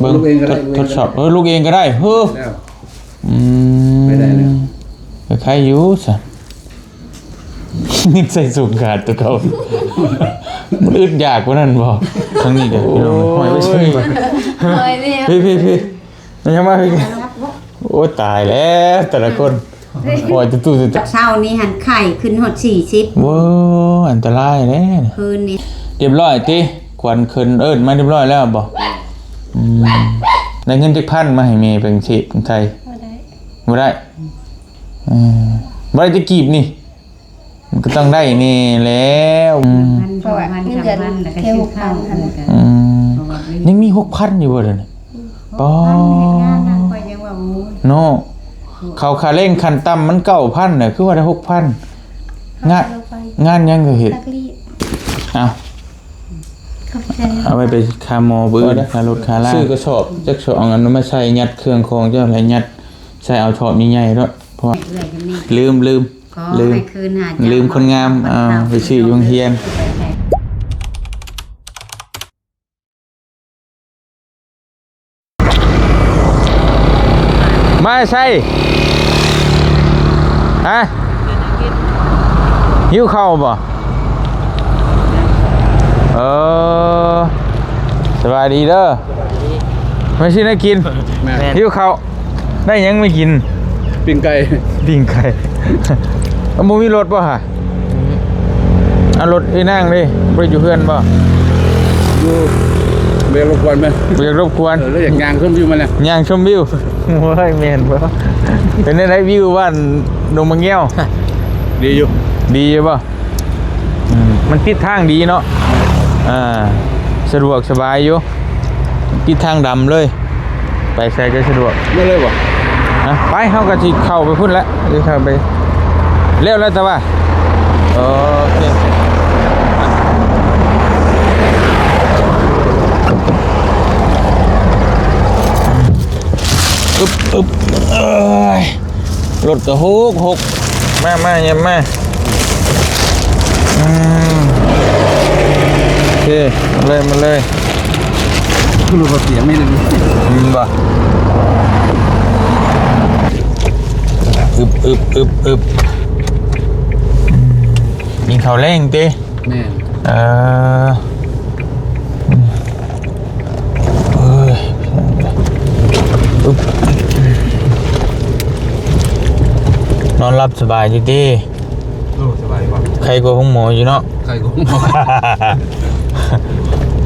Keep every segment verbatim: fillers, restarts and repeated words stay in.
บิ่ง ลูกเองก็ได้ ทด ลูกเองก็ได้ ทดสอบ เออ ลูกเองก็ได้ เฮ้อ แล้ว อืม ไม่ได้แล้ว ก็ใครอยู่ซะ ใส่สูงขาดตัวเขา มันอึดอยากกว่านั้นบ่ ครั้งนี้เด้อ พี่น้อง ห้อยไว้ซื่อ ห้อยเนี่ย พี่ พี่ พี่ มันยังมาพี่ โอ้ย ตายแล้ว แต่ละคน ห้อยตุ๊ๆๆ เช้านี้หันไข้ขึ้นฮอดสี่สิบ โว้ อันตรายแล้ว คืนนี้ เรียบร้อยติ ขวัญขึ้นเอิ้นมาเรียบร้อยแล้วบ่ อืม ได้เงินจักพันมาให้แม่เป็นเศษเป็นไทย บ่ได้ บ่ได้ อืม บ่ได้จักกีบนี่ มันก็ต้องได้นี่แล้ว อืม พัน เพราะว่า สองพัน เงินเดือน สามพัน แล้วก็ แค่ ซื้อข้าว หกพัน แล้วก็ อืม เพราะว่า ยังมีหกพันอยู่บ่เดี๋ยวนี้ อืม ปอ หกพันเฮ็ดงานนะ ข้อยยังว่า โอ้ย เนาะ ข้าวค่าแรงขั้นต่ำมันเก้าพันน่ะ คือว่าได้หกพัน งาน งานหยังก็เฮ็ด ซักรีด เอา ขอบใจ เอาไว้ไปค่าหมอมื้ออื่น ค่ารถค่าลา ซื้อกระสอบจักสองอันมาใส่ยัดเครื่องของเจ้า แล้วยัดใส่เอาถอดใหญ่ๆโลด เพราะว่า เอื้อยกันนี่ ลืม ลืม ขอ ลืม ให้คืนหาเจ้า ลืมคนงาม เนาะ อ่า ไปซื้ออยู่โรงเรียน มาใส่ ฮะ หิวข้าวบ่ เออ สบายดีเด้อ มาสิได้กิน แม่น หิวข้าว ได้หยังไม่กิน ปิ้งไก่ ปิ้งไก่ เอาบ่มีรถบ่ฮะ เอารถไอ้นางดิ บ่ได้อยู่เฮือนบ่ อยู่ เบรกรบกวนไหม เบรกรบกวน เออ แล้วอยากย่างชมวิวมาเนี่ย ย่างชมวิว โอ้ย แม่นบ่ เป็นจั่งใดวิวบ้านดงมะเงี้ยว ดีอยู่ ดีอยู่บ่ อืม มันติดทางดีเนาะ อ่า สะดวกสบายอยู่ ติดทางดำเลย ไปไสก็สะดวก ไม่เลยบ่ ฮะ ไป เฮาก็สิเข้าไปพุ้นแหละ สิเข้าไป แล้ว แล้วแต่ว่า โอเค อึบ อึบ เอ้ย รถก็หกหก มา มา เยี่ยมมา อืม โอเค มาเลย มาเลย คือรถเสียไม่ได้ อืม บ่ อึบ อึบ อึบ อึบ อืม กินข้าวแลงติ แม่น เออ อืม เอ้ย อึ๊บ นอนหลับสบายอยู่ติ โอ้ สบายว่ะ ไข้กว่าห้องหมออยู่เนาะ ไข้กว่าห้องหมอ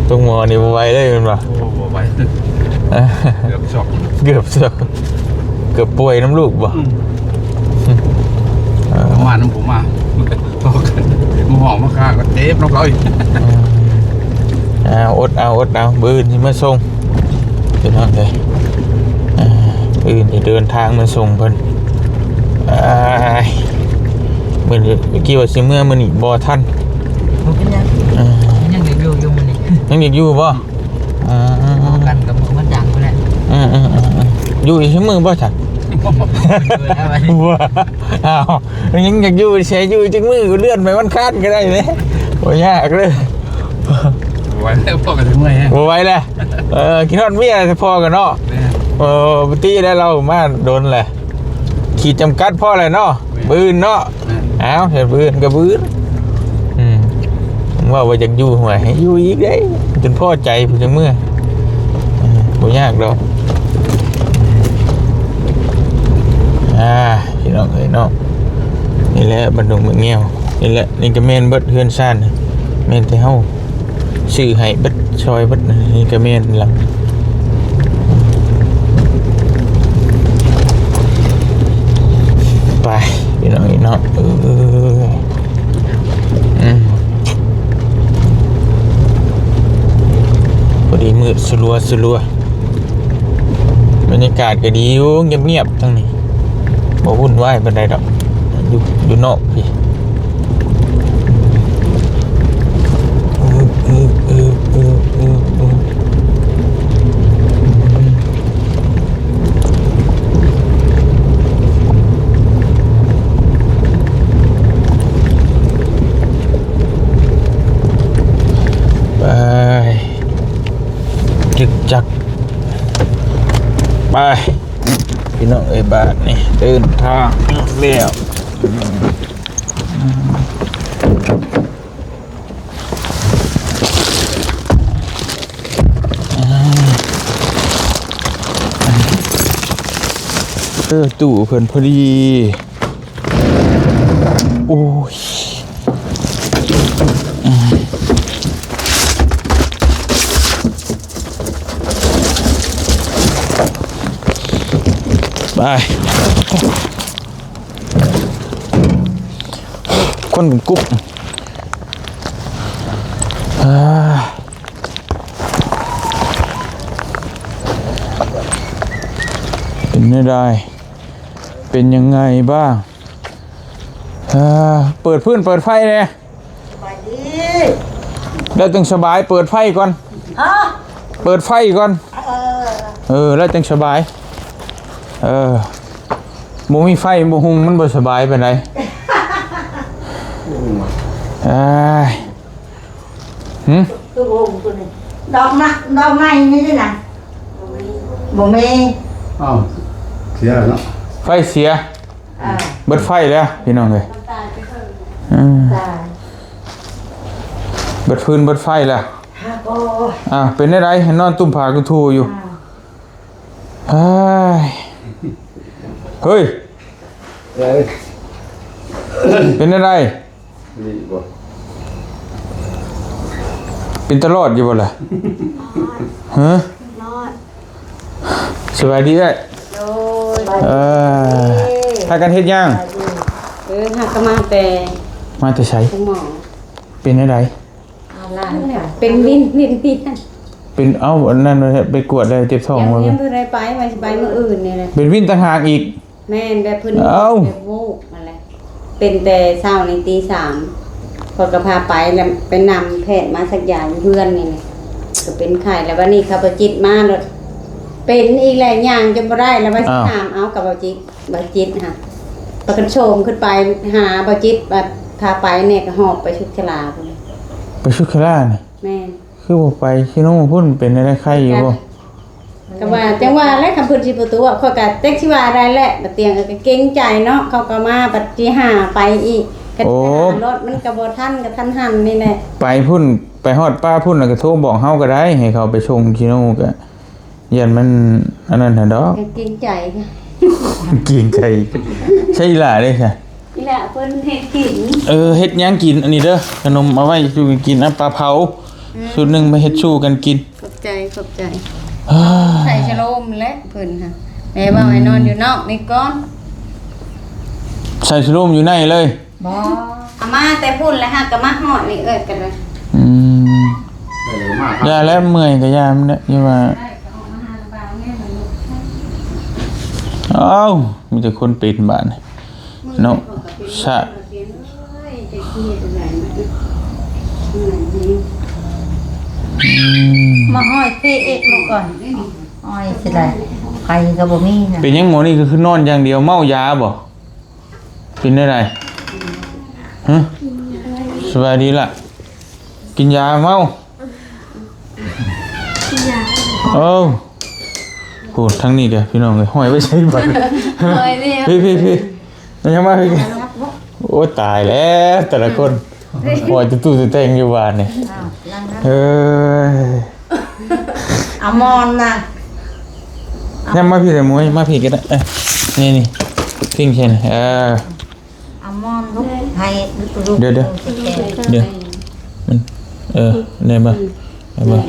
ห้องหมอนี่บ่ไหวเลยแม่นบ่ โอ้ บ่ไหว เออ เกือบช็อก เกือบช็อก เกือบป่วยนำลูกบ่ อืม เออ มาน้ำผมมา พอกัน หมอมาฆ่าก็เจ็บนำเขาอีก อืม อ่า อดเอา อดเอา มื้ออื่นสิมาส่ง พี่น้องเอ้ย อ่า มื้ออื่นสิเดินทางมาส่งเพิ่น อ้าย มื้อนี้ เมื่อกี้ว่าสิเมือ มื้อนี้บ่ทัน บ่เป็นหยัง อ่า ยังอยากอยู่อยู่มื้อนี้ ยังอยากอยู่บ่ อ่า พอกันกับมื้อวันจันทร์พุ่นแหละ อืมๆๆๆ อยู่อีกมื้อบ่ซั่น อยู่แล้วบัดนี้ ว้า อ้าว ยังอยากอยู่แซ่ อยู่จักมื้อ ก็เลื่อนไปวันอังคารก็ได้เด้ บ่ยากเลย บ่ไหวแล้ว พอกันเมื่อยแฮง บ่ไหวแล้ว เออ คิดฮอดเมียพอกันเนาะ แม่น เออ ปกติแล้วเรามาโดนแหละ ขีดจำกัดพอแล้วเนาะ แม่น มื้ออื่นเนาะ แม่น อ้าว เฮ็ดมื้ออื่นก็มื้ออื่น อืม ว่า ว่าอยากอยู่ห้วย ให้อยู่อีกเด้ จนพอใจพุ้นจั่งมื้อ อืม บ่ยากดอก อ่า พี่น้องเอ้ยเนาะ นี่แหละบ้านดงมะเงี้ยว นี่แหละ นี่ก็แม่นเบิดเฮือนซาน แม่นแต่เฮา ซื้อให้เบิด ซอยเบิด นี่ก็แม่นหลัง ไป พี่น้องเนาะ เออ อืม พอดีมืดสลัวสลัว บรรยากาศก็ดีอยู่ เงียบๆ ทางนี้ บ่วุ่นวายปานใดดอก อยู่ อยู่นอกพี้ ไป จึกจัก ไป พี่น้องเอ้ย บาดนี้เดินทางแล้ว เออ ตู้เพิ่นพอดี โอ้ย ไป คนเป็นกลุ่ม อ่า เป็นไงได้ เป็นยังไงบ้าง อ่า เปิดพื้นเปิดไฟเลย สบายดี แล้วจึงสบาย เปิดไฟก่อน ฮะ เปิดไฟก่อน เออ เออ แล้วจึงสบาย เออ บ่มีไฟบ่หุง มันบ่สบายปานใด เอ้ย หึ คือบ่หุงตัวนี้ ดอกนะ ดอกไม้นี่นะ บ่มี อ้าว เสียแล้วเนาะ ไฟเสีย อ่า เบิดไฟแล้ว พี่น้องเอ้ย อืม ตาย เบิดฟืนเบิดไฟแล้ว ฮะ โอ้ย อ่า เป็นได้ไร นอนตุ้มผ้ากุทูอยู่ อ่า เฮ้ย เฮ้ย เอ้ย เป็นอะไร นี่บ่ เป็นตลอดอยู่บ่ล่ะ ฮะ รอด สบายดีเอ้ย โดย เออ พากันเฮ็ดหยัง เออ หากะมาแต่ มาแต่ไส คุณหมอ เป็นอะไร เอาล่ะ เป็นวิน วิน วิน เป็น เอ้า อันนั้นไปกวดได้เจ็บท้อง ยัง บ่ ยังบ่ได้ไป ว่าสิไปมื้ออื่นนี่แหละ เป็นวินต่างหากอีก แม่น แบบเพิ่น เอ้า แบบวูบนั่นแหละ เป็นแต่เช้าในตีสาม ข้อยก็พาไป แล้วไปนำแพทย์มาสักยาอยู่เฮือนนี่แหละ ก็เป็นไข้ แล้ววันนี้เขาบ่จิตมาแล้ว เป็นอีกแล้ว ย่างจนบ่ได้ แล้วว่าสิ อ้าว ถามเอากับบ่จิต บ่จิตค่ะ พากันโซมขึ้นไปหาบ่จิต ว่าพาไปแน่ก็หอบไปชุกชลาพุ้น ไปชุกชลานี่ แม่น คือบ่ไป ชิโน่พุ้นเป็นอะไร ไข้อยู่บ่ ก็ว่าจังว่าแหละ คันเพิ่นสิบ่ตัว ข้อยก็จักสิว่าอะไรแหละ บัดเตียงก็เกรงใจเนาะ เขาก็มาบัดสิหาไปอีก ก็ โอ้ หารถมันก็บ่ทัน กะทันหันนี่แหละ ไปพุ้น ไปฮอดป้าพุ้นแล้วก็โทรบอกเฮาก็ได้ ให้เขาไปส่งชิโน่ก็ ย่านมันอันนั้นหั่นดอก ก็เกรงใจค่ะ เกรงใจ ใช่อีหล่าเด้ค่ะ อีหล่าเพิ่นเฮ็ดกิน เออ เฮ็ดหยังกิน อันนี้เด้อ ขนมเอาไว้สู่กันกิน อ่ะ ปลาเผา อืม สูตรหนึ่งมาเฮ็ดสู่กันกิน ขอบใจ ขอบใจ อ่า ใส่ชะโลมและเพิ่นค่ะ แม่ว่าให้นอนอยู่นอกนี่ก่อน ใส่ชะโลมอยู่ในเลย บ่ เอามาแต่พุ้นแล้วฮะ ก็มาฮอดนี่เอิ้นกันเลย อืม เออ มาครับ อย่าแล้ว เมื่อยก็อย่ามันเนี่ย อย่าว่า เอ้า มีแต่คนเป็นบาดนี่ เนาะ สะ อืม มาห้อยเพเอกลงก่อน ห้อยสิได้ ไผก็บ่มีนะ เป็นหยังหมอนี่ก็คือนอนอย่างเดียว เมายาบ่ เป็นได้ได ฮะ สบายดีล่ะ กินยาเมา เอ้า โอ้ ทางนี้เด้อ พี่น้องเอ้ย ห้อยไว้ใส่บัตร ห้อยนี่ พี่ พี่ พี่ ยังมาพี่ โอ้ ตายแล้ว แต่ละคน ห้อยตู้ๆแต่งอยู่บ้านนี่ อ้าว นั่งนะ เอ้ย เอาหมอนนะ ยังมาพี่เลย มวย มาพี่ก็ได้ เอ้ย นี่ นี่ พิงเชน เออ เอาหมอนลูก ให้ลูกๆ เดี๋ยว เดี๋ยว ลูกๆ เดี๋ยว มัน เออ ได้ปะ ได้ปะ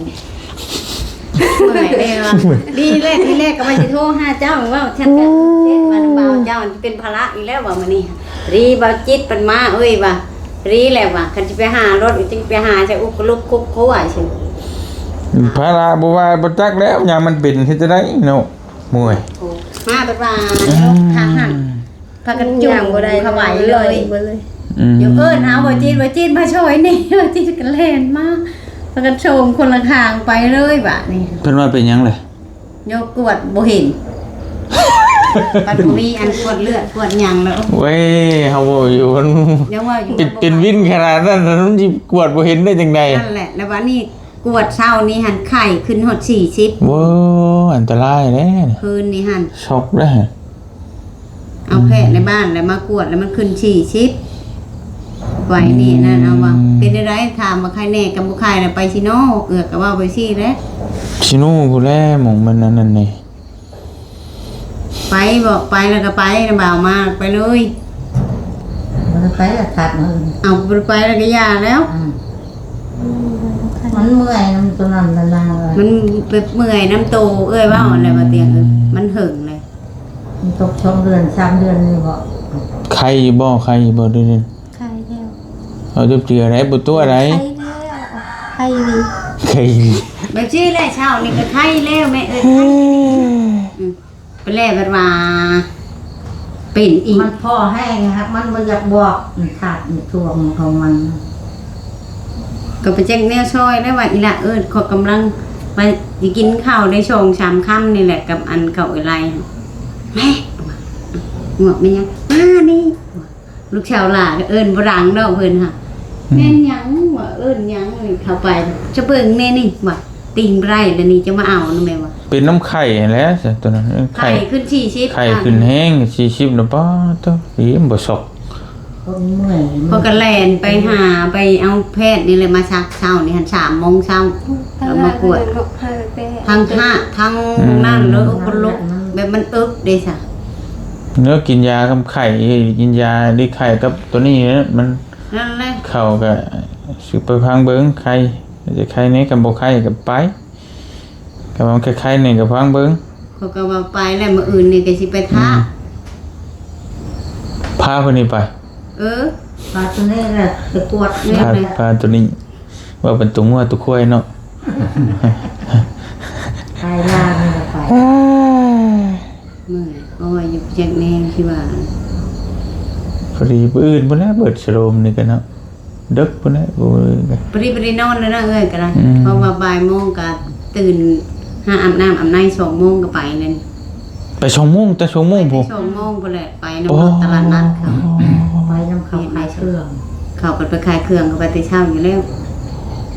เมื่อยเลยว่ะ ดีแรก ทีแรกก็ว่าจะโทรหาเจ้า ว่าฉันก็เช็ดวันเบาเจ้าเป็นภาระอีกแล้วว่ามื้อนี้ รีเบาจิตเป็นมา เอ้ยว่ะ รีแล้วว่ะ คันสิไปหารถ จึงไปหาใส่อุกลุกคุกคัว ภาระบ่ว่าบ่จักแล้ว ยามมันเป็นเฮ็ดจั่งใดเนาะ มวย โอ้ มาเป็นว่า อืม ทางหัน พากันจูง ย่างบ่ได้ เขาไหวเลย บ่เลย อืม เดี๋ยวเอิ้นหาบ่จิต บ่จิตมาช่วยนี่ บ่จิตก็แล่นมา พากันโซมคนละข้างไปเลยบาดนี้ เพิ่นว่าเป็นหยังเลย โยกกวดบ่เห็น มันบ่มีอันกวดเลือดกวดหยังแล้ว เว้ย เฮาเว้าอยู่ มัน ยังว่าอยู่ เป็น เป็นวินขนาดนั้น มันสิกวดบ่เห็นได้จั่งใด นั่นแหละ แล้วบาดนี้ กวดเช้านี้หั่นไข้ขึ้นฮอดสี่สิบ โว้ อันตรายเด้ คืนนี้หั่น ช็อกเด้ เอาแพทย์ในบ้านแล้วมากวดแล้วมันขึ้นสี่สิบ ไหวนี่นั่นเอาว่า อืม เป็นได้ได ถามว่าไข้แน่กับบ่ไข้น่ะไปซิโน เอื้อก็เว้าไปซี่แหละ ซิโนพู้นแหละ หม่องมันอันนั้นนี่ ไป บอกไปแล้วก็ไปนะ บ่าวมาไปเลย บ่ได้ไปละ ถาดมื้ออื่น เอาบ่ได้ไปแล้วก็อย่าแล้ว อืม มันเมื่อยนำตัวนั้นนั่นนะ มันแบบเมื่อยนำโตเอื้อยเว้าหั่นแหละ ว่าเตียง เออ มันเหิงเลย มันตกสองเดือนสามเดือนนี่บ่ ไข้อยู่บ่ ไข้อยู่บ่เดี๋ยวนี้ ไข้แล้ว เอาจบเจือได้บ่ตัวใด ไข้แล้ว ไข้ดี ไข้ดี แบบซี่แหละ เช้านี่ก็ไข้แล้วแม่เอ้ย ไข้ อืม ไปแล้วบัดว่า เป็นอีก มันพอแห้งครับ มันบ่อยากบอก มันขาดในช่วงของมัน ก็ไปแจ้งแนวซอยแล้วว่า อีหละเอิ้น ขอกำลังไปสิกินข้าวได้สองสามคำนี่แหละ กับอันเก่าไอ้ไร แม่ หมวกแม่ยัง มานี่ ลูกสาวหล่าก็เอิ้นบ่ดังดอกเพิ่นค่ะ อืม แม่นหยังวะ เอิ้นหยัง เข้าไป จะเบิ่งแน่นี่วะ ติงบ่ได้แล้วนี่ จะมาเอานำแม่วะ เป็นนำไข้แหละ ตัวนั้น ไข้ ไข้ขึ้นสี่สิบ ไข้ขึ้นแฮง สี่สิบ นะ ป๊าดโธ่ ดีมันบ่ซอก คนเมื่อย พอก็แล่นไปหา ไปเอาแพทย์นี่แหละมาซักเช้านี่หั่น สามโมงเช้า แล้วมากวด ทั้งหะ ทั้ง อืม นั่น แล้วก็ลุก แบบมันอึกเด้ซะ เนาะ กินยากับไข้ กินยาดีไข้กับตัวนี้นะ มัน นั่นแหละ เข้าก็สิไปฟังเบิ่ง ไข้ จะไข้แน่ คันบ่ไข้ก็ไป ก็ว่าไข้ๆ นี่ก็ฟังเบิ่ง เขาก็ว่าไปแล้ว มื้ออื่นนี่ก็สิไปทา อืม พาเพิ่นนี่ไป เออ พาตัวนี้แหละไปกวด พา พาตัวนี้ ว่าเป็นตัวงัวตัวควายเนาะ ไปลานี่ก็ไป เมื่อย เพราะว่าอยู่จักแนวที่ว่า พอดีมื้ออื่นพุ้นแหละ เบิดสโลมนี่ก็เนาะ ดึกพุ้นแหละ โอ้ย พอดี พอดีนอนแล้วนะเอ้ยก็ได้ อืม เพราะว่าบ่ายโมงก็ตื่น หาอาบน้ำอาบใน สองโมงก็ไปเลย ไปสองโมง แต่สองโมงพุ้น ไปสองโมงพุ้นแหละ ไปนำ โอ้ ตลาดนัดเขา ไปนำเขาขายเครื่อง เขาไป ไปขายเครื่อง เขาไปแต่เช้าอยู่แล้ว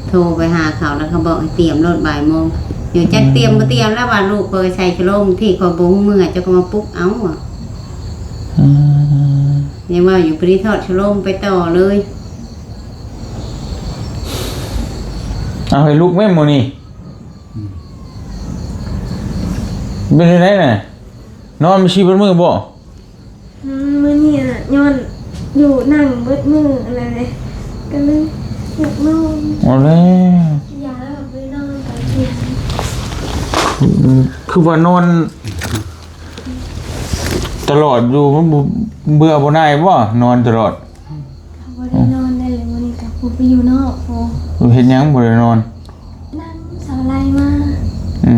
โทรไปหาเขาแล้วเขาบอกให้เตรียมรถบ่ายโมง อยู่จักเตรียมบ่เตรียมแล้วว่าลูกเขาใส่ชะโลมที่เขาบ่ฮู้เมื่อ เจ้าก็มาปลุกเอาอะ อืม ยังว่าอยู่พอดีถอดชะโลมไปต่อเลย เอาให้ลูกแม่หมู่นี่ เป็นจั่งใดน่ะ นอนบ่ชีเบิดมื้อบ่ อืม มื้อนี้น่ะ ย้อนอยู่นั่งเบิดมื้ออะไรเลย ก็เลยอยากนอน เอาแล้ว อยากไปนอนกลางคืน อืม คือว่านอน ตลอดอยู่ มันบ่ เบื่อบ่หน่ายบ่ นอนตลอด บ่ได้นอนได้เลย มื้อนี้ก็บ่ไปอยู่นอก โอ้ เฮ็ดหยังบ่ได้นอน นั่งเสาไล่มา อื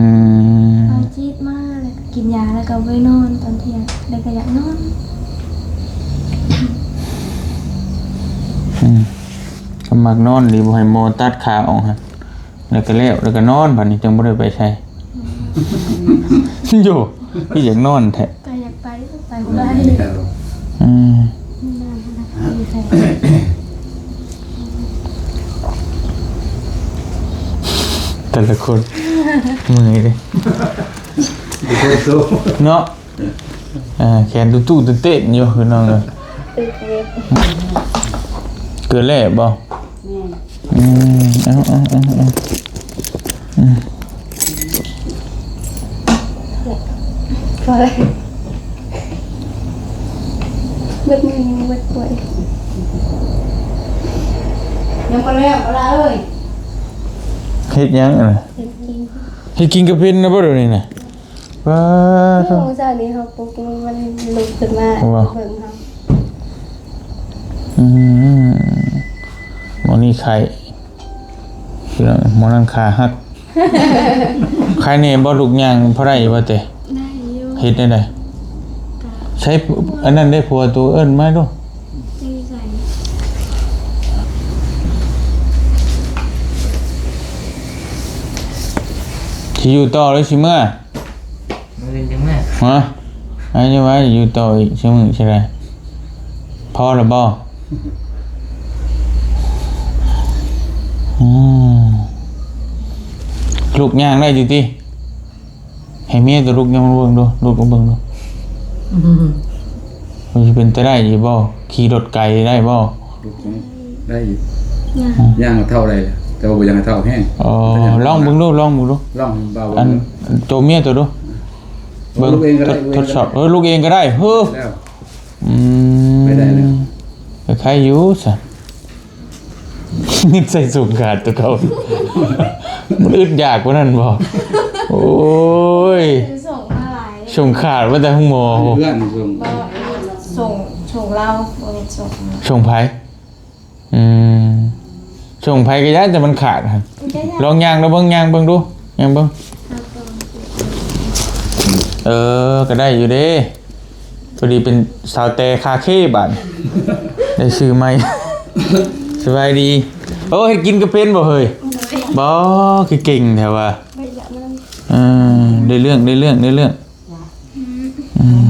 ม เอาจีดมา แล้วก็กินยา แล้วก็ไปนอนตอนเที่ยง แล้วก็อยากนอน อืม ก็มักนอนดี บ่ให้หมอตัดขาออกหั่น แล้วก็แล้ว แล้วก็นอน บัดนี้จั่งบ่ได้ไปไส โย คืออยากนอนแท้ ก็อยากไป ไปบ่ได้ อืม แต่ละคน เมื่อยเลย เนาะ อ่า แขนตู้ๆเต้นๆอยู่ พี่น้องเอ้ย ตึกเว็บ เกลือแร่บ่ แม่น อืม เอา เอา เอา เอา อืม พอแล้ว เบิดมือยังเบิดป่วย ยังบ่แล้ว บ่ละเอ้ย เฮ็ดหยังอะน่ะ เฮ็ดกิน เฮ็ดกินกะเป็นนะบ่เดี๋ยวนี้น่ะ ว้า โธ่ มื้อเช้านี้เฮาปลุกมันลุกขึ้นมา ว้า เบิ่งเฮา อืม หมอนี่ไข้ พี่น้อง หมอนั่นขาหัก ไข้แน่บ่ ลูกย่างพอได้อยู่บ่เตะ ได้อยู่ เฮ็ดได้ได ก็ ใช้อันนั้นได้ ผัวตัวเอิ้นมาดู อยู่ไส สิอยู่ต่อหรือสิเมือ มื้ออื่นจั่งมา ฮะ อันนี้ว่าอยู่ต่ออีกชั่วโมงใช่ไหม พอแล้วบ่ อืม ลูกย่างได้อยู่ติ ให้เมียตัวลูกย่างมาเบิ่งดู ลูกมาเบิ่งดู อืม มันสิเป็นไปได้อยู่บ่ ขี่รถไกลได้บ่ ลูกยังได้อยู่ ย่าง ย่างก็เท่าใดล่ะ แต่ว่าบ่อยากให้เท่าแฮง อ๋อ แต่ย่าง ลองเบิ่งดู ลองเบิ่งดู ลองเบา อัน เบิ่งดู ตัวเมียตัวดู เบิ่ง ลูกเองก็ได้ ทด ลูกเองก็ได้ ทดสอบ เออ ลูกเองก็ได้ เฮ้อ แล้ว อืม ไปได้แล้ว ก็ใครอยู่ซะ ใส่ส่งขาดตัวเก่า มันอึดอยากกว่านั้นบ่ โอ้ย ซื้อส่งมาหลาย ส่งขาดมาแต่ห้องหมอ เพื่อนส่ง บ่ ส่ง ส่งเรา บ่แม่นส่งมา ส่งไผ อืม ส่งไผก็ย้านแต่มันขาดหั่น มันก็ยาก ลองย่างดูเบิ่ง ย่างเบิ่งดู ย่างเบิ่ง เออ ก็ได้อยู่เด้ พอดีเป็นสาวแต่คาเคบาด ได้ซื้อใหม่ สบายดี โอ้ เฮ็ดกินก็เป็นบ่เฮ้ย บ่ คือเก่งแท้ว่า เออ ได้เรื่อง ได้เรื่อง ได้เรื่อง อืม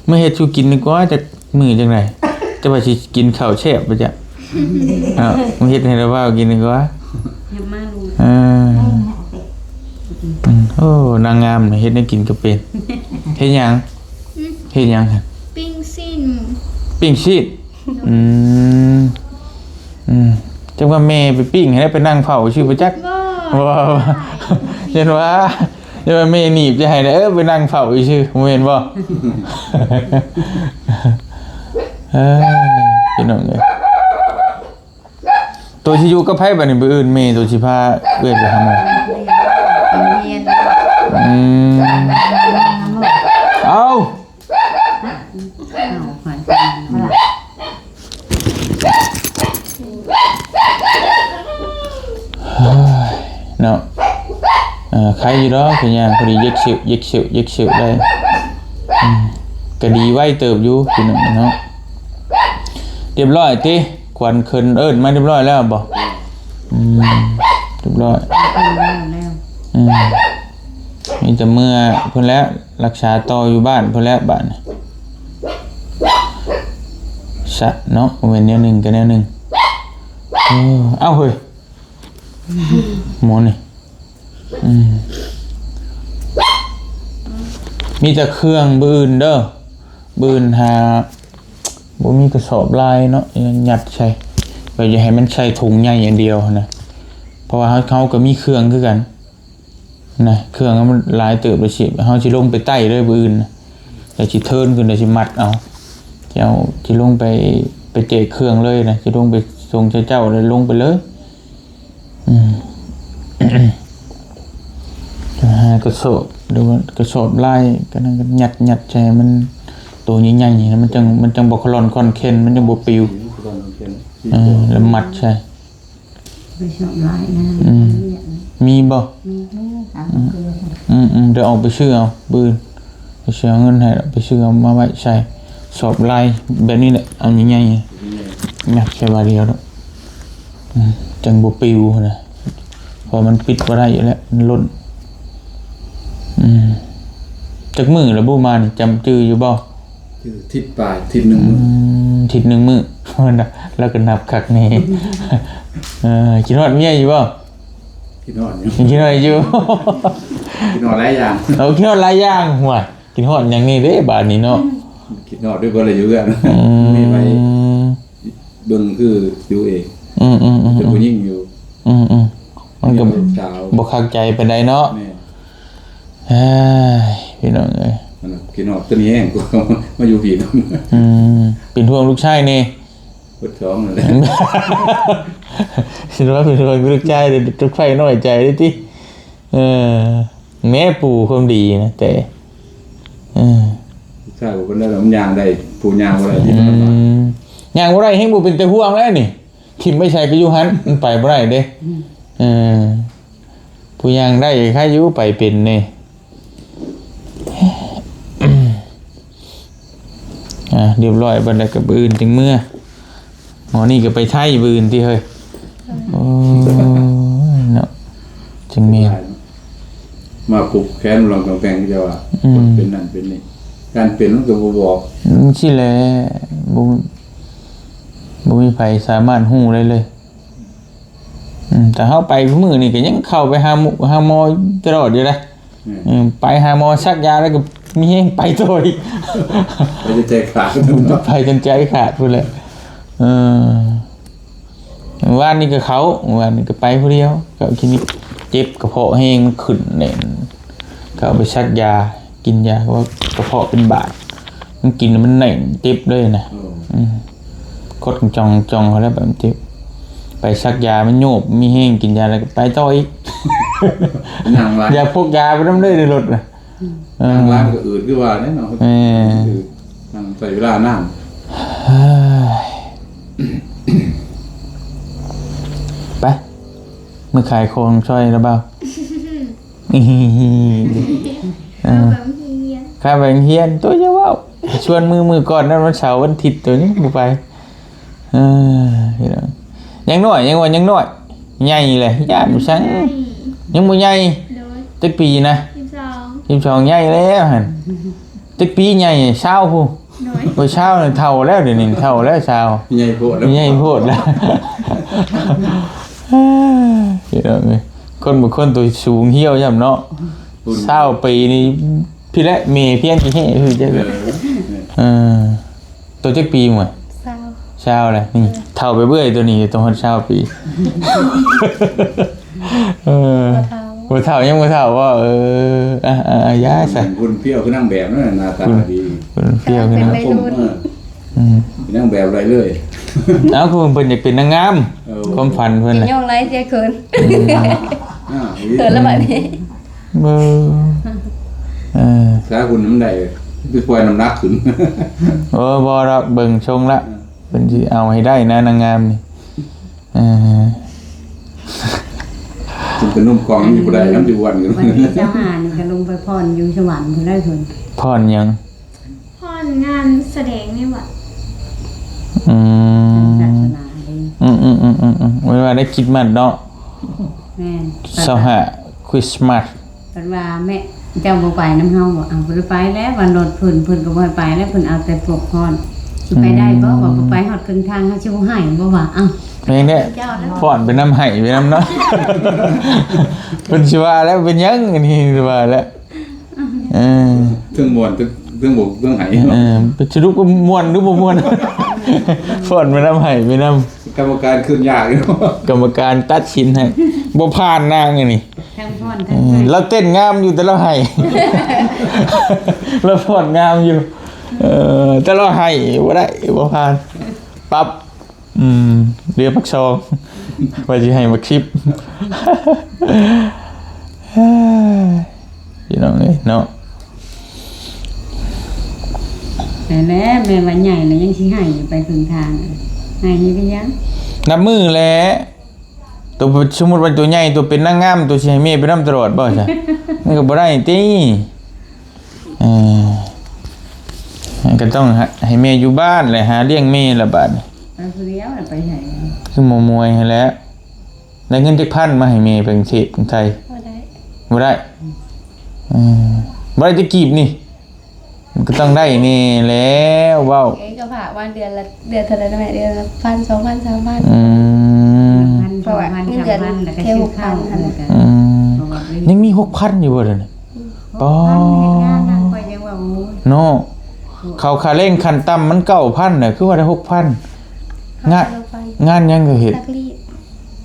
มาเฮ็ดสู่กินดีกว่า จักมื้อจังได๋ จะว่าสิกินข้าวแซ่บบ่จ๊ะ เอ้า มาเฮ็ดให้ละบ่าวกินดีกว่า เฮ็ดมาลูก เออ อืม โอ้ นางงามนี่เฮ็ดให้กินก็เป็น เฮ็ดหยัง เฮ็ดหยังหั่น ปิ้งชิ้น ปิ้งชิ้น อืม อืม จังว่าแม่ไปปิ้งให้ไปนั่งเฝ้าซื่อบ่จัก บ่ บ่ เห็นว่า เดี๋ยวแม่หนีบจะให้นะ เออ ไปนั่งเฝ้าอีกชื่อ บ่เห็นบ่ เอ้ย พี่น้องเอ้ย ตัวสิอยู่กับไผบัดนี้ มื้ออื่นแม่ตัวสิพาเอื้อยไปหาหมอ เรียน อืม เอ้า เอาไป เฮ้ย เนาะ เอ่อ ใครอยู่ดอก เป็นหยัง พอดีเย็กเซว เย็กเซว เย็กเซวได้ อืม ก็ดีไวเติบอยู่ พี่น้องเนาะ เรียบร้อยติ ขวัญเคินเอิ้นมาเรียบร้อยแล้วบ่ อืม เรียบร้อย เอิ้นแล้วแล้ว อืม มีแต่เมือเพิ่นแล้ว รักษาต่ออยู่บ้านเพิ่นแล้วบาดนี้ ซะเนาะ เว้นแนวหนึ่งก็แนวหนึ่ง เออ เอ้า เฮ้ย หมอนี่ อืม มีแต่เครื่อง มื้ออื่นเด้อ มื้ออื่นหา บ่มีกระสอบลายเนาะ ยัดใส่ ก็อย่าให้มันใส่ถุงใหญ่อย่างเดียวนะ เพราะว่าเฮา เฮาก็มีเครื่องคือกัน นะ เครื่องมันหลายเติบเลยสิ เฮาสิลงไปไต่เลยมื้ออื่นนะ แต่สิเทิร์นขึ้น แต่สิมัดเอา เจ้าสิลงไป ไปแจกเครื่องเลยนะ สิลงไปส่งเจ้า แล้วลงไปเลย อืม หากระสอบ หรือว่ากระสอบลาย ก็นั่นก็ยัด ยัดใส่มัน ตัวใหญ่ๆ นี่นะ มันจัง มันจังบ่คลอนคอนแคน มันจังบ่ปิว เออ แล้วมัดใส่ ไปสอบลายนะ อืม มีบ่ มีอยู่ ถามเพื่อน อืม อืม เดี๋ยวออกไปซื้อเอา มื้ออื่น ไปซื้อเอาเงินให้ ไปซื้อเอามาไว้ใส่ สอบลายแบบนี้แหละ เอาใหญ่ๆ ยัดใส่บาดเดียวเนาะ อืม จังบ่ปิวนะ เพราะมันปิดบ่ได้อยู่แล้ว มันล่น อืม จักมื้อแล้วบ่มานี่ จำจื่ออยู่บ่ คือทิศปลาย ทิศหนึ่งมื้อ อืม ทิศหนึ่งมื้อ แล้วก็นับคักแน่ เออ คิดฮอดเมียอยู่บ่ คิดฮอดอยู่ คิดฮอดอยู่ คิดฮอดหลายอย่าง เอา คิดฮอดหลายอย่าง ห่วย คิดฮอดหยังนี่เด้บาดนี้เนาะ คิดฮอดด้วยบ่ได้อยู่เฮือน อืม มีไว้เบิ่งคืออยู่เอง อืม อืม อืม แต่ผู้หญิงอยู่ อืม อืม มันก็ เมียลูกสาว บ่คักใจปานใดเนาะ แม่น เอ้ย พี่น้องเอ้ย อันนั้นคิดฮอดตัวนี้แฮงกว่า มาอยู่พี้ อืม เป็นห่วงลูกชายแน่ เบิดสองนั่นแหละ คิดว่าเป็นห่วงลูกชายเด้อ ลูกไฟน้อยใจเด้อติ เออ แม่ปู่ความดีนะ แต่ เออ ลูกชายบ่เป็นได้ดอก มันย่างได้ ผู้ย่างบ่ได้ ที่มันลำบาก อืม ย่างบ่ได้ แฮงบ่เป็นแต่ห่วงแล้วนี่ ถิ่มไปใส่ก็อยู่หั้น มันไปบ่ได้เด้ อืม เออ ผู้ย่างได้ใครอยู่ ไปเป็นนี่ อ่า เรียบร้อยบัดแล้วก็มื้ออื่นจังเมือ หมอนี่ก็ไปไทยมื้ออื่นติเฮ้ย โอ้ย เนาะ จังแม่น มาผูกแขนลองกำแพง จะว่า อืม เป็นนั่นเป็นนี่ การเป็นมันก็บ่บอก อืม สิแหละ บ่ บ่มีไผสามารถฮู้ได้เลย อืม แต่เฮาไปมื้อนี้ก็ยังเข้าไปหาหมอ หาหมอตลอดอยู่นะ อืม เออ ไปหาหมอสักยาแล้วก็มีแฮงไปต่ออีก ไปจนใจขาด ไปจนใจขาดพู้นแหละ เออ วานนี้ก็เข้า วานนี้ก็ไปผู้เดียว เข้าคลินิก เจ็บกระเพาะแฮง มันขึ้นแน่น เข้าไปสักยา กินยา ว่ากระเพาะเป็นบาด มันกินแล้วมันแน่น เจ็บเลยนะ อืม อืม คดจ่องจ่องเขาแล้วแบบเจ็บ ไปสักยามันโยบ มีแฮง กินยาแล้วก็ไปต่ออีก นั่งหลาย ยาพกยาไปนำเลยในรถน่ะ อืม เออ นั่งหลายมันก็อืดคือว่าแหละเนาะ เออ อืด นั่งใช้เวลานาน เฮ้ย ไป มื้อขายของซอยละบ่าว เออ ข้าไปโรงเรียน ข้าไปโรงเรียน ตัวจะเว้า ชวนมื้อ มื้อก่อนนั้นวันเสาร์วันอาทิตย์ตัวนี้บ่ไป เออ พี่น้อง ยังน้อย ยังว่ายังน้อย ใหญ่แหละ ย่านบ่ซัง ใหญ่ ยังบ่ใหญ่ โดย จักปีนะ สิบสอง สิบสอง ใหญ่แล้วหั่น จักปีใหญ่ ซาวพุ้น โดย โอ้ย ซาวนี่เฒ่าแล้ว เดี๋ยวนี้เฒ่าแล้ว ซาว ใหญ่โพดแล้ว ใหญ่โพดแล้ว พี่น้องเอ้ย คนบางคนตัวสูงเหี่ยวย่ำเนาะ ซาวปีนี่ พี่และเมย์เพี้ยนกี่แห่คือจัก เออ เออ ตัวจักปีหมด ซาว ซาวเลย นี่ เฒ่าไปเรื่อยตัวนี้ ตัวฮอดซาวปี เออ บ่เฒ่า บ่เฒ่า ยังบ่เฒ่าว่า เออ อ่ะ อ่ะ อ่ะ อย่าซะ หุ่นเปรี้ยวคือนางแบบนั่นน่ะ หน้าตาดี หุ่นเปรี้ยวคือนาง เป็นวัยรุ่น ผม เออ อืม เป็นนางแบบได้เลย เอ้า คือเพิ่นอยากเป็นนางงาม เออ ความฝันเพิ่น เป็น น่ะ ย่องไร้เสียเขิน อืม อ่า เขินแล้วบัดนี้ เบิ่ง เออ สาหุ่นมันได้ ไปปล่อยน้ำหนักขึ้น โอ้ บ่ดอก เบิ่งทรงละ เพิ่นสิเอาให้ได้นะ นางงามนี่ เออ จนเป็นนมกล่องอยู่บ่ได้ น้ำอยู่วันอยู่ วันที่ซาวห้านี่ก็ลงไปฟ้อนอยู่สวรรค์พุ้นได้พุ้น ฟ้อนหยัง ฟ้อนงานแสดงในวัด อืม ศาสนาเด้ อืม อืม อืม อืม อืม ไว้ว่าได้คริสต์มาสเนาะ แม่น ซาวห้า คริสต์มาส เพิ่นว่าแม่เจ้าบ่ไปนำเฮาบ่ เอาบ่ได้ไปแล้ว ว่ารถเพิ่น เพิ่นก็บ่ให้ไปแล้ว เพิ่นเอาแต่พวกฟ้อน สิไปได้บ่ อืม ว่าบ่ไปฮอดครึ่งทาง เฮาสิบ่ให้บ่ ว่า เอ้า แม่นแหละ เจ้าแล้ว ฟ้อนไปนำ ไห้ไปนำเนาะ เพิ่นสิว่าแล้ว เป็นหยังอันนี้ว่าแล้ว เออ เทิงม่วน เทิง เทิงบก เทิงไห้ เออ เป็นสรุปว่าม่วนหรือบ่ม่วน ฟ้อนไปนำ ไห้ไปนำ กรรมการขึ้นยากอยู่ กรรมการตัดสินให้ บ่ผ่านนางอันนี้ ทั้งฟ้อนทั้ง เออ ไห้ ลาวเต้นงามอยู่แต่ลาวไห้ ลาวฟ้อนงามอยู่ เออ แต่ลาวไห้บ่ได้ บ่ผ่าน ปรับ อืม เหลือบักซอง ว่าสิให้บักสิบ พี่น้องเอ้ยเนาะ นั่นแหละ แม่ว่าใหญ่แล้วยังสิให้อยู่ไปครึ่งทาง ให้นี่เป็นหยัง นับมื้อแหละ ตัว สมมุติว่าตัวใหญ่ ตัวเป็นนางงาม ตัวสิให้แม่ไปนำตลอดบ่ซะ มันก็บ่ได้ติ เออ มันก็ต้องหา ให้แม่อยู่บ้านแหละ หาเลี้ยงแม่ละบาดนี้ ไปผู้เดียวน่ะไปไส คือหมอมวยหั้นแหละ ได้เงินจักพันมาให้แม่ไปกรุงเทพฯ กรุงไทย บ่ได้ บ่ได้ เออ บ่ได้จักกีบนี่ มันก็ต้องได้แน่แล้ว เว้า เอ้ย ก็พาวันเดือนละ เดือนเท่าไหร่นะแม่ เดือนละพัน สองพัน สามพัน อืม พัน เพราะว่า สองพัน เงินเดือน สามพัน แล้วก็ แค่ ซื้อข้าว หกพัน แล้วก็ อืม เพราะว่า ยังมี หกพัน อยู่บ่เดี๋ยวนี้ อืม ปอ หกพัน เฮ็ดงานนั่นข้อยยังว่า โอ้ย เนาะ เขาค่าแรงขั้นต่ำมัน เก้าพัน น่ะ คือว่าได้ หกพัน งาน งานหยังก็เฮ็ด ซักรีด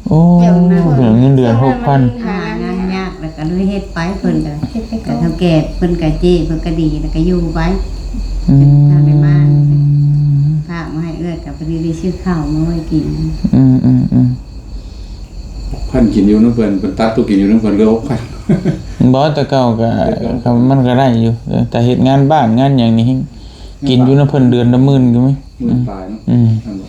โอ้ เดี๋ยวนะ เพิ่นเงินเดือน หกพัน หางานยาก แล้วก็เลยเฮ็ดไป เพิ่นก็ เฮ็ดไปก่อน ก็เฒ่าแก่เพิ่นก็เจ้ เพิ่นก็ดี แล้วก็อยู่ไป อืม จนเฒ่าได้มา ฝากมาให้เอื้อย ก็พอดีได้ซื้อข้าวมาไว้กิน อืม อืม อืม หกพัน กินอยู่นำเพิ่น เพิ่นตัดตัวกินอยู่นำเพิ่นเหลือ หกพัน บ่ แต่เก่าก็ แต่เก่า มันก็ได้อยู่ เออ แต่เฮ็ดงานบ้านงานหยังนี่ กินอยู่นำเพิ่นเดือนละหมื่นก็มี หมื่นปลายเนาะ อืม นั่นบ่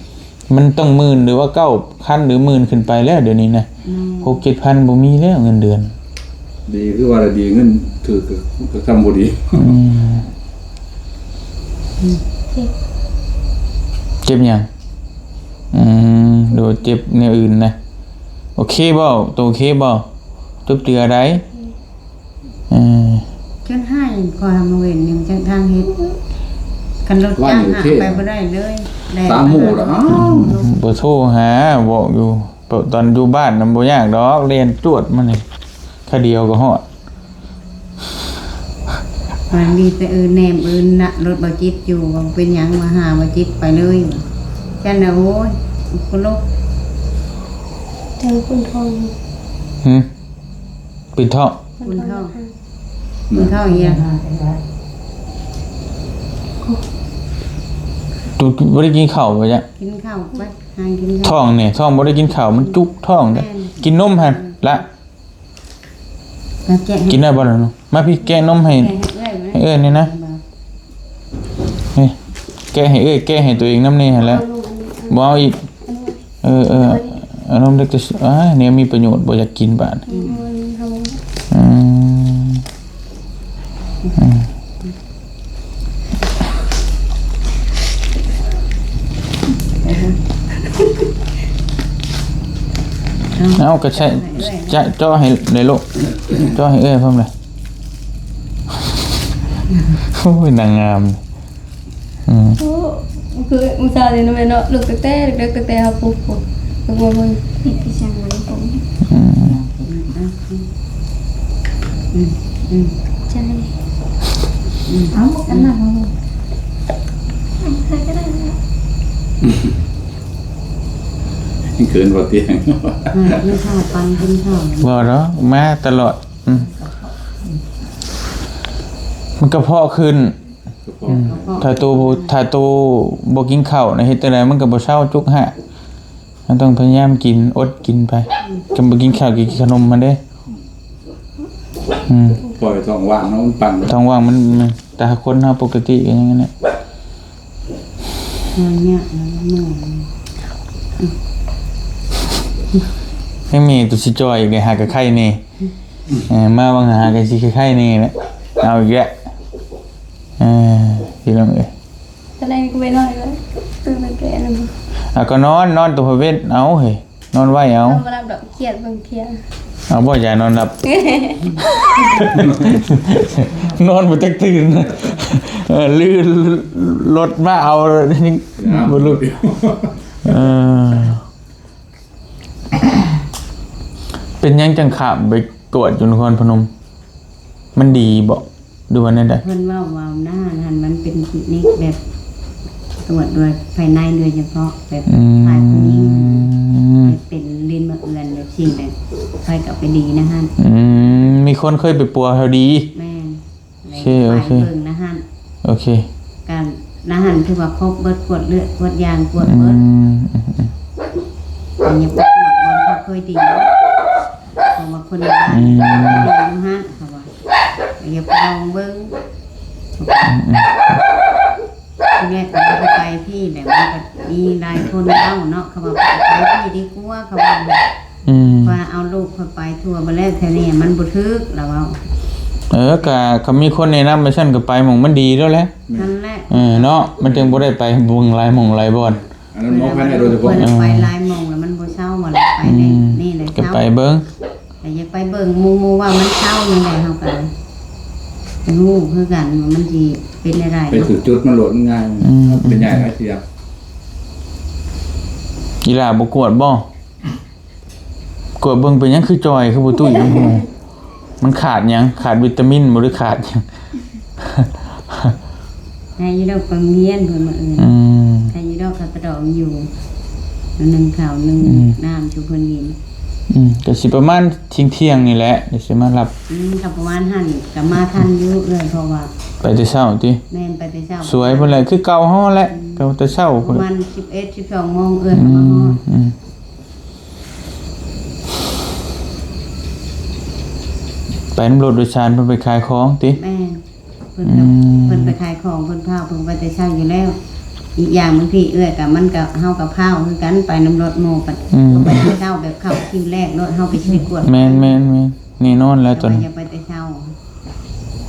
มันต้องหมื่น หรือว่า เก้าพัน หรือ หมื่น ขึ้นไปแล้วเดี๋ยวนี้นะ อืม หกเจ็ดพัน บ่มีแล้วเงินเดือน ดีคือว่าดี เงินถืกก็ ก็ทำบ่ดี อืม เจ็บ เจ็บหยัง อืม หรือว่าเจ็บแนวอื่นนะ โอเคบ่ ตัวโอเคบ่ เจ็บเจือใด เออ จนหาย ข้อยมาเว้นยังจักทางเฮ็ด คันรถจ้าง ว่าอยู่ หา เขต ไปบ่ได้เลย แดด ตามหมู่ล่ะ อ้าว บ่โทรหา บอกอยู่ ตอนอยู่บ้านน่ะบ่ยากดอก แล่นจวดมานี่ คาเดียวก็ฮอด มันมีแต่เอิ้นแนมเอิ้นนะ รถบ่จิตอยู่ ว่าเป็นหยังมาหาบ่จิตไปเลย ฉันน่ะ โอ้ย คนลุก เจอคุณทอง หึ ปิดท้อง คุณทอง คุณทองอีหยัง ตูบ่ได้กินข้าวบ่จ๊ะ กินข้าวไป หากินข้าว ท้องนี่ ท้องบ่ได้กินข้าว มันจุกท้องเด้ แม่น กินนมหั่นละ มาแกะให้ กินได้บ่ล่ะลูก มาพี่ แกะนมให้ แกะให้เอื้อยไหม ให้เอื้อยนี่นะ มา นี่ แกะให้เอื้อย แกะให้ตัวเองนำนี่หั่นแหละ เอาลูกอันนี้ บ่เอาอีก อันนี้ เออ เออ เอานมเด็กจะ อ้าย เนี่ยมีประโยชน์ บ่อยากกินบาด อืม อืม อืม เอา ก็ใช่ จะ จ่อให้เลยลูก จ่อให้เอื้อยพร้อมเลย โอ้ย นางงาม อืม โอ้ คืออุตส่าห์เลยนะแม่เนาะ ลูกตั้งแต่เด็กๆ ตั้งแต่เฮาปลูก ปลูก ปลูกมาเบิ่ง นี่คือช่างมันผม อืม อืม อืม ใช่ อืม เอาหมวกกันน็อกมาเลย ใครก็ได้นะ เขินบ่เตียง อืม กินข้าวปัง กินข้าว บ่ดอก มาตลอด อืม มันกระเพาะขึ้น กระเพาะ อืม กระเพาะ ถ้าโตบ่ ถ้าโตบ่กินข้าวนะ เฮ็ดจั่งใดมันก็บ่เซา จุกฮะ เราต้องพยายามกิน อดกินไป อืม จนบ่กินข้าว กินขนมมันเด้ อืม ปล่อยท้องว่างเนาะ มันปั่น ท้องว่างมัน มัน แต่คนเฮาปกติก็อย่างนั้นแหละ อย่างเงี้ย แล้วก็เมื่อย ยังมีตัวสิจ่อยอีกเลย หากะไข่นี่ เออ มาบางหากะสิไข่นี่แหละ เอาอีกแล้ว เออ พี่น้องเอ้ย ตอนแรกก็ไปนอนเลย ตื่นมาแก่แล้ว อ่ะ ก็นอน นอนตัวเวทเอาเฮ้ย นอนไวเอา นอนบ่หลับดอก เครียด เบิ่งเครียด เอาบ่ยานอนหลับ นอนบ่จักตื่น เออ ลื่นรถมาเอา บ่ลุก เออ เป็นหยังจังข้ามไปกวดอยู่นครพนม มันดีบ่ หรือว่าแนวใด เพิ่นเว้าว่าหน้าหั้นมันเป็นคลินิกแบบตรวจโดยภายในโดยเฉพาะ แบบ อืม ฝ่ายผู้หญิง แบบเป็นลิ้นบ่เอือนแบบซี้ แบบค่อยกลับไปดีนะหั้น อืม มีคนเคยไปปัวแถวดี แม่น โอเค โอเค ฝ่ายเบิ่งนะหั้น โอเค การนะหั้นคือว่าครบเบิด กวดเลือด กวดยาง กวดเบิด อืม อืม อืม แต่อย่าไปกวดบ่อนเขาเคยดี เพราะว่าคนในบ้าน อืม เขาดีอยู่หั้น เขาว่า อย่าไปลองเบิ่ง อืม อืม ทีแรกก็ไปพี้แหละ มันก็มีหลายคนเว้าเนาะ เขาว่าไปพี้ดีกว่า เขาว่า อืม ว่าเอาลูกข้อยไปทั่วบ่แล้ว แถวนี้มันบ่ถืก ลาวเว้า เออ กะ คันมีคนแนะนำไปซั่นก็ไปหม่องมันดีแล้วแหละ นั่นแหละ เออ เนาะ มันจังบ่ได้ไปหม่องหลายหม่องหลายบ่อน อันนั้นหมอภายในโดยเฉพาะ เพิ่นไปหลายหม่องแล้วมันบ่เซา ว่าแล้วไปใน อืม นี่แหละ ก็ เซา ไปเบิ่ง แต่อยากไปเบิ่งหมู่ หมู่ว่ามันเซานี่แหละ เฮาก็บ่ฮู้คือกันว่ามันสิเป็นอะไร ไป เนาะ ถืกจุดมันโลดง่าย อืม เป็นใหญ่หลายเทื่อ อีหล่าบ่กวดบ่ กวดเบิ่งเป็นหยังคือจ่อย คือบ่ตุ้ย มันขาดหยัง ขาดวิตามินบ่ หรือขาดหยัง ให้อยู่ดอก ไปโรงเรียนเพิ่นมื้ออื่น อืม ให้อยู่ดอก ข้าวตะดองอยู่ หนึ่งข้าวหนึ่ง อืม น้ำสู่เพิ่นกิน อืม ก็สิประมาณเที่ยงๆ นี่แหละ เดี๋ยวสิมารับ อืม ก็ประมาณหั้น ก็มาทันอยู่เอื้อย เพราะว่า ไปแต่เช้าติ แม่น ไปแต่เช้า สวยพุ่นแหละ คือเก่าเฮาแหละ อืม เก่าแต่เช้า ประมาณสิบเอ็ด สิบสองโมง เอื้อยก็มาฮอด อืม อืม ไปนำรถโดยสารเพิ่นไปขายของติ แม่น เพิ่นก็ อืม เพิ่นไปขายของ เพิ่นพา เพิ่นไปแต่เช้าอยู่แล้ว อีกอย่างบางทีเอื้อยก็ มันก็ เฮาก็พาคือกัน ไปนำรถหมู่ ไป อืม ไปแต่เช้า แบบเข้าคิวแรก รถเฮาไปสิได้กวด แม่น แม่น แม่น แน่นอนแล้วตอน แต่ว่าอย่าไปแต่เช้า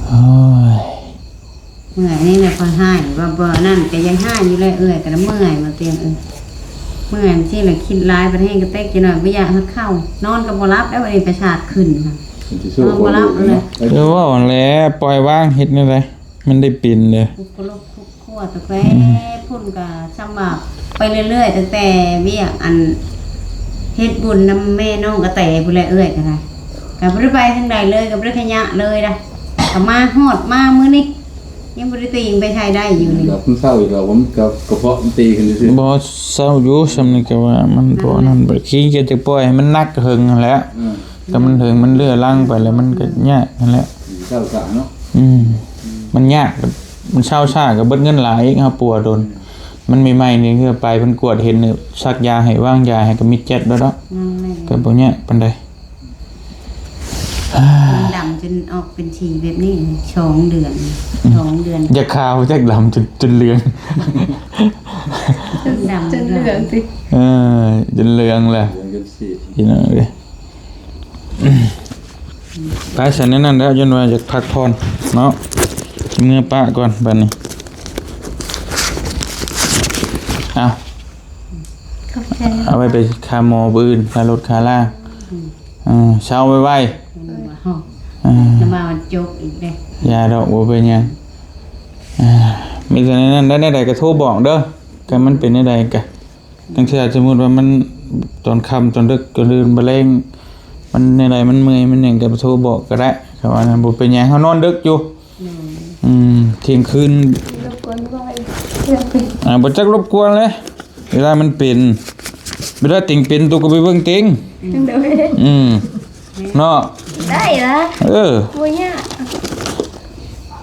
โอ้ย เมื่อยนี่แหละ ข้อยฮ้าย ว่าบ่นั่นก็ยังฮ้ายอยู่เลย เอื้อยก็เมื่อย มาเตียง เอ้ย เมื่อยจั่งซี้แหละ คิดหลาย บัดแฮงกระเต็กจักหน่อย บ่อยากหาข้าวนอนก็บ่หลับ แล้วบัดนี้ประสาทขึ้นค่ะ มันสิสู้ นอนบ่หลับเลย เออ ว่าอันแหละ ปล่อยวาง เฮ็ดแนวใด มันได้เป็นเด้อ คุกคุกครัวตั้งแต่ อืม พุ่นก็ซ้ำว่าไปเรื่อยๆ ตั้งแต่เวียกอัน เฮ็ดบุญนำแม่น้องกระแตพู้นแหละ เอื้อยก็ได้ ก็บ่ได้ไปทางใดเลย ก็บ่ได้ขยะเลยนะ ก็มาฮอดมามื้อนี้ ยังบ่ได้ตีงไปไสได้อยู่นี่ ดอกมันเศร้าอีกแล้ว ผมก็กระเพาะมันตีขึ้นซื่อๆ บ่เศร้าอยู่ ส่ำนี้ก็ว่ามันบ่นั่น บ่ขี้เกียจจะปล่อยให้มันหนักเหิงหั้นแหละ อืม แต่มันเหิงมันเรื้อรังไปแล้วมันก็ยากหั้นแหละ เศร้าซะเนาะ อืม มันยาก มันเซาช้าก็เบิดเงินหลายอีก เฮาปัวโดน มันใหม่ๆนี่คือไปเพิ่นกวดเห็นนี่ สักยาให้ วางยาให้ก็มิดแจ๊ดแล้วเนาะ นั่นแหละ ก็บ่ยากปานใด มันดำจนออกเป็นสีแบบนี้ สองเดือน สองเดือน อย่าขาวจักดำจน จนเหลือง ดำ จนเหลืองสิ เออ จนเหลืองแหละ เหลืองจนสี พี่น้องเอ้ย ไป ซั่นแนวนั้นแล้ว ย้อนว่าอยากพักผ่อนเนาะ เมือปะก่อนบัดนี้ เอา ขอบใจ เอาไว้ไปคาหมอมื้ออื่น คารถคาลา อืม เออ เซาไวๆ เออ น้ำมันจกอีกเด้ อย่าดอก บ่เป็นหยัง อ่า มีแต่แนวนั้น ได้แนวใดก็โทรบอกเด้อ ก็มันเป็นแนวใดก็ จั่งซี้ สมมุติว่ามันตอนค่ำตอนดึก ตอนอื่นบ่แลง มันแนวใด มันเมื่อย มันหยังก็โทรบอกก็ได้ เขาว่านะ บ่เป็นหยัง เฮานอนดึกอยู่ อืม อืม เที่ยงคืน รบกวนบ่อย เที่ยงคืน อ่า บ่จักรบกวนเลย เวลามันเป็น เวลาเต็งเป็น ตัวก็ไปเบิ่งเต็ง จั่งใด อืม เนาะ ได้ละ เออ บ่ยาก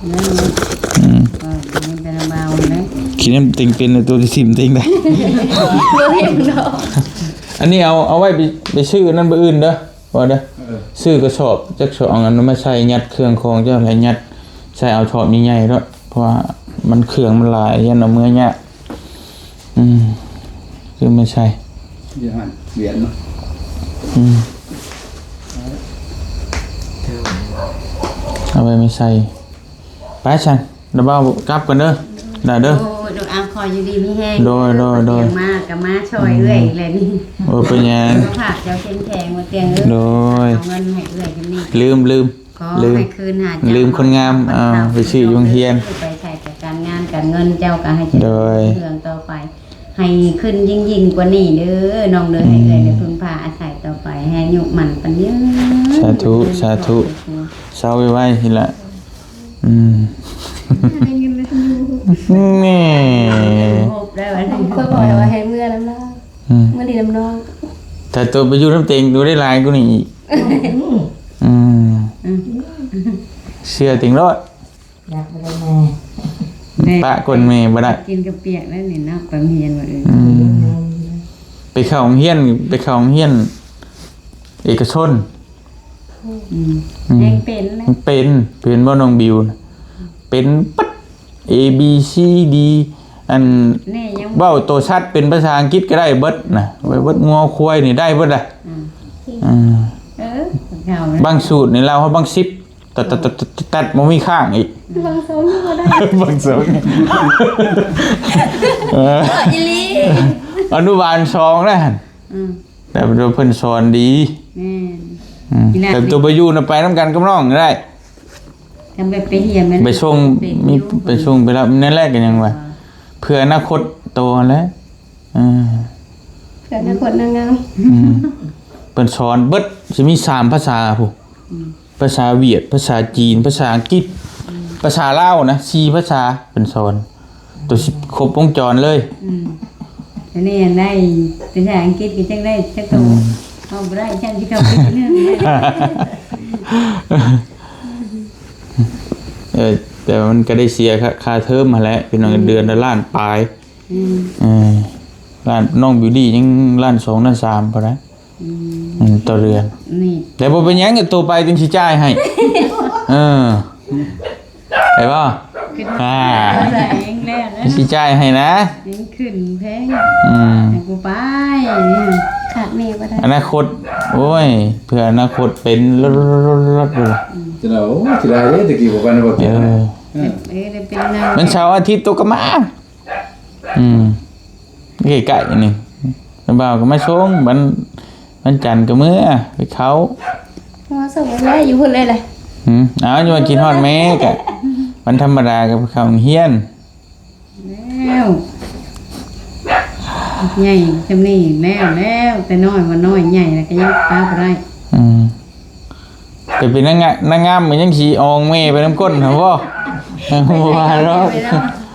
นั่นแหละ อืม ก็เป็นแต่ละเบานะ ขี้น้ำเต็งเป็นตัวที่สิมเต็งได้ บ่เห็นดอก อันนี้เอา เอาไว้ไป ไปซื้อนั่นไปอื่นเด้อ ว่าเด้อ เออ ซื้อกระสอบจักสองอันมาใส่ยัดเครื่องของเจ้า แล้วยัดใส่เอาสอบใหญ่ๆแล้ว เพราะว่ามันเครื่องมันหลาย ย่านเอาเมือยาก อืม ซื้อมาใส่ อยู่หั่น เวียนเนาะ อืม เอาไว้มาใส่ ไปซั่น เดี๋ยวบ่าวกลับก่อนเด้อ ได้เด้อ โอ้ ดอกอาม ขออยู่ดีมีแฮง โดย โดย โดย เตียงมาก็มาช่วยเอื้อยอีกแล้วนี่ โอ้ เป็นหยัง สุขภาพเจ้าเข้มแข็ง บ่เตียงเอ้ย โดย เอาเงินให้เอื้อยกันนี่ ลืม ลืม ขอ ลืม ให้คืนหาเจ้า ลืมคนงาม เนาะ อ่า ไปซื้ออยู่โรงเรียน ไปใช้กับการงานการเงินเจ้าก็ให้เจริญ โดย รุ่งเรืองต่อไป ให้ขึ้นยิ่งๆกว่านี้เด้อ น้องเด้อ อืม ให้เอื้อยได้พึ่งพาอาศัยต่อไป ให้อายุหมั้นขวัญยืน สาธุ สาธุ เซาไวๆนี่แหละ อืม ได้เงินแล้วอยู่ แหม ครบได้วันนี้ เพิ่นบอกว่าให้เมือนำลาว อืม เมือดีนำน้อง แต่ตัวไปอยู่นำเต็งดูได้หลายกว่านี้อีก อืม อืม เชื่อเต็งโลด อยากไปกับแม่ แม่ ปะก้นแม่บ่ได้ กินกะเปียกแล้วนี่เนาะ ไปโรงเรียนมื้ออื่น อืม ไปเข้าโรงเรียน ไปเข้าโรงเรียนเอกชน อืม อืม ยังเป็นเลย มันเป็น เป็นบ่น้องบิวน่ะ เป็นปั๊ด A B C D อัน แน่ยัง เว้าตัวชัดเป็นภาษาอังกฤษก็ได้เบิดนะ ไว้เบิดงัวควายนี่ได้เบิดล่ะ อืม อืม เออ เขานะ บางสูตรนี่ลาวเฮาบางสิบ ตัด ตัด ตัด ตัด ตัด บ่มีข้างอีก บางสองนี่ก็ได้ บางสอง เออ อีหลี อนุบาลสองนะ อืม แต่เพิ่นสอนดี แม่น อืม อีหลาน แต่ตัวไปอยู่น่ะไปนำกันกับน้องก็ได้ ทำแบบไปเฮียนมัน ไปส่ง เป็น มี อยู่ ไปส่งไปรับ นั่นแหละก็ยังว่า อ่า เพื่ออนาคตโตแล้ว เออ เพื่ออนาคตนางงาม อืม เพิ่นสอนเบิด สิมีสามภาษาพุ้น อืม ภาษาเวียด ภาษาจีน ภาษาอังกฤษ อืม ภาษาลาวนะ สี่ภาษาเพิ่นสอน ตัวสิครบวงจรเลย อืม อันนี้ได้ภาษาอังกฤษก็จักได้จักโต อืม เอาบ่ได้ จั่งสิเข้าไปเรื่อง เออ แต่มันก็ได้เสียค่า ค่าเทอมหั้นแหละ พี่น้อง อืม เดือนละล้านปลาย อืม เออ ล้าน น้องบิวตี้ยังล้านสอง ล้านสามพุ้นนะ อืม อืม ต่อเดือน นี่ แต่บ่เป็นหยัง โตไปจั่งสิจ่ายให้ เออ ได้บ่ ขึ้น อ่า แพงแล้วนะ สิจ่ายให้นะ ยังขึ้นแพง อืม ให้กูไป ขาดแม่บ่ได้ อนาคต โอ้ย เพื่ออนาคตเป็นรถๆๆๆเลย จะได้ โอ้ สิได้เด้ ตะกี้บอกกันว่า เออ เออ เออ ได้เป็นนาง มันเสาร์อาทิตย์โตก็มา อืม ใกล้ๆนี่ บ่าวก็มาส่ง วัน วันจันทร์ก็เมือ ไปเข้า มาส่งแม่อยู่พุ้นเลยแหละ อืม เอา อยู่ว่าคิดฮอดแม่กะ วันธรรมดาก็ไปเข้าโรงเรียน แล้ว ใหญ่จำนี่แล้วแล้ว แต่น้อยว่าน้อย ใหญ่แล้วก็ยังปาบ่ได้ อืม แต่เป็นนางงะ- นางงามมันยังขี่อองแม่ไปน้ำก้นนะบ่ ยังบ่ว่าหรอก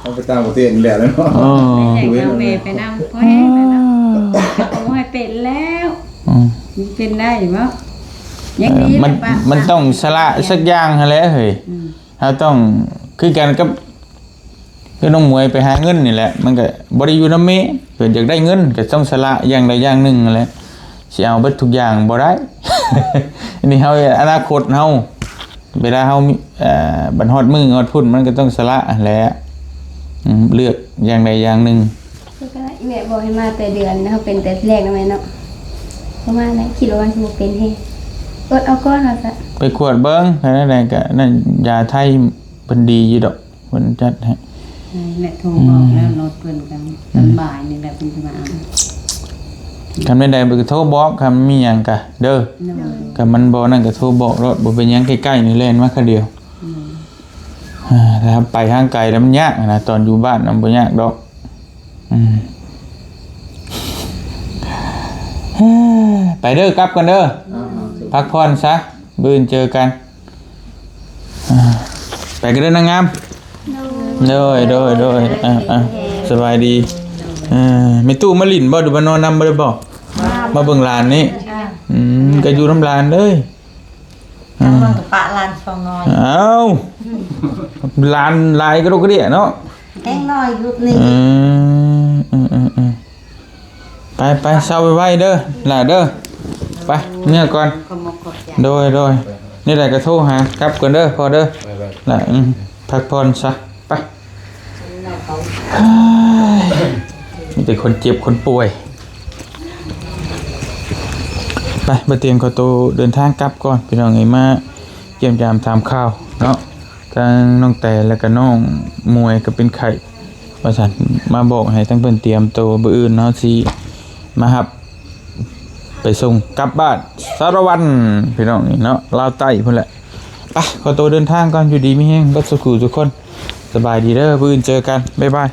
เอาไปต่างประเทศนี่แหละแล้วเนาะ เออ ใหญ่เอาแม่ไปนำ พ่อแห้งแล้วเนาะ โอ้ย เป็นแล้ว อืม มันเป็นได้บ่ ยังดี เออ มัน แหละปะ มันต้องสละสักอย่างหั่นแหละเฮ้ย อืม เราต้องคือกันกับ คือน้องหมวยไปหาเงินนี่แหละ มันก็บ่ได้อยู่นำแม่ เพิ่นอยากได้เงินก็ต้องสละอย่างใดอย่างหนึ่งนั่นแหละ สิเอาเบิดทุกอย่างบ่ได้ อันนี้เฮา อนาคตเฮา เวลาเฮามี เอ่อ บัดฮอดมื้อฮอดพุ้น มันก็ต้องสละแหละ อืม เลือกอย่างใดอย่างหนึ่ง ก็ได้ แม่บอกให้มาแต่เดือน เฮาเป็นแต่แรกนะแม่เนาะ ประมาณนั้น คิดว่ามันสิบ่เป็นแฮง อดเอาก่อนว่าซะ ไปกวดเบิ่ง แค่นั้นแหละ ก็นั่น ยาไทยเพิ่นดีอยู่ดอก เพิ่นจัดให้ แม่โทรบอกแล้ว รถเพิ่นกัน ตอนบ่ายนี่แหละเพิ่นสิมาเอา คันแม่นใดบ่ก็โทรบอก คันมีหยังก็เด้อ เนาะ คันมันบ่นั่นก็โทรบอกโลด บ่เป็นหยัง ใกล้ๆนี่แล่นมาคาเดียว เนาะ อ่า ถ้าไปทางไกลแล้วมันยากนะ ตอนอยู่บ้านมันบ่ยากดอก อืม ไปเด้อ กลับกันเด้อ พักผ่อนซะ มื้ออื่นเจอกัน อ่า ไปกันเด้อนางงาม โดย โดย โดย อ่า อ่า สบายดี อ่า แม่ตู้มาหลิ้นบ่ หรือมานอนนำบ่ได้บ่ มาเบิ่งหลานนี่ อืม ก็อยู่นำหลานเด้อ อ่า แล้วมันก็ปะหลานสองน้อย เอ้า หลานหลายกระดกกระเดี้ยเนาะ แฮงน้อยลูกนี่ อืม อืม อืม อืม ไป ไป เซาไวๆเด้อ หล่าเด้อ ไป เมือก่อน ขอบมกขอบใจ โดย โดย นี่แหละก็โทรหา กลับก่อนเด้อ พ่อเด้อ ไปๆ หล่า อืม พักผ่อนซะ ไป เฮ้ย มีแต่คนเจ็บคนป่วย ไป บ่เตียงขอตัวเดินทางกลับก่อน พี่น้องเอ้ย มาเยี่ยมยามถามข่าวเนาะ ทั้งน้องแต่แล้วก็น้องหมวยก็เป็นไข้ ว่าซั่น มาบอกให้ทั้งเพิ่นเตรียมตัว มื้ออื่นเฮาสิมารับ ไปส่งกลับบ้านสารวัตร พี่น้องนี่เนาะ ลาวใต้พุ้นแหละ ไป ขอตัวเดินทางก่อน อยู่ดีมีแฮงเบิดสุขุทุกคน สบายดีเด้อ มื้ออื่นเจอกัน บ๊ายบาย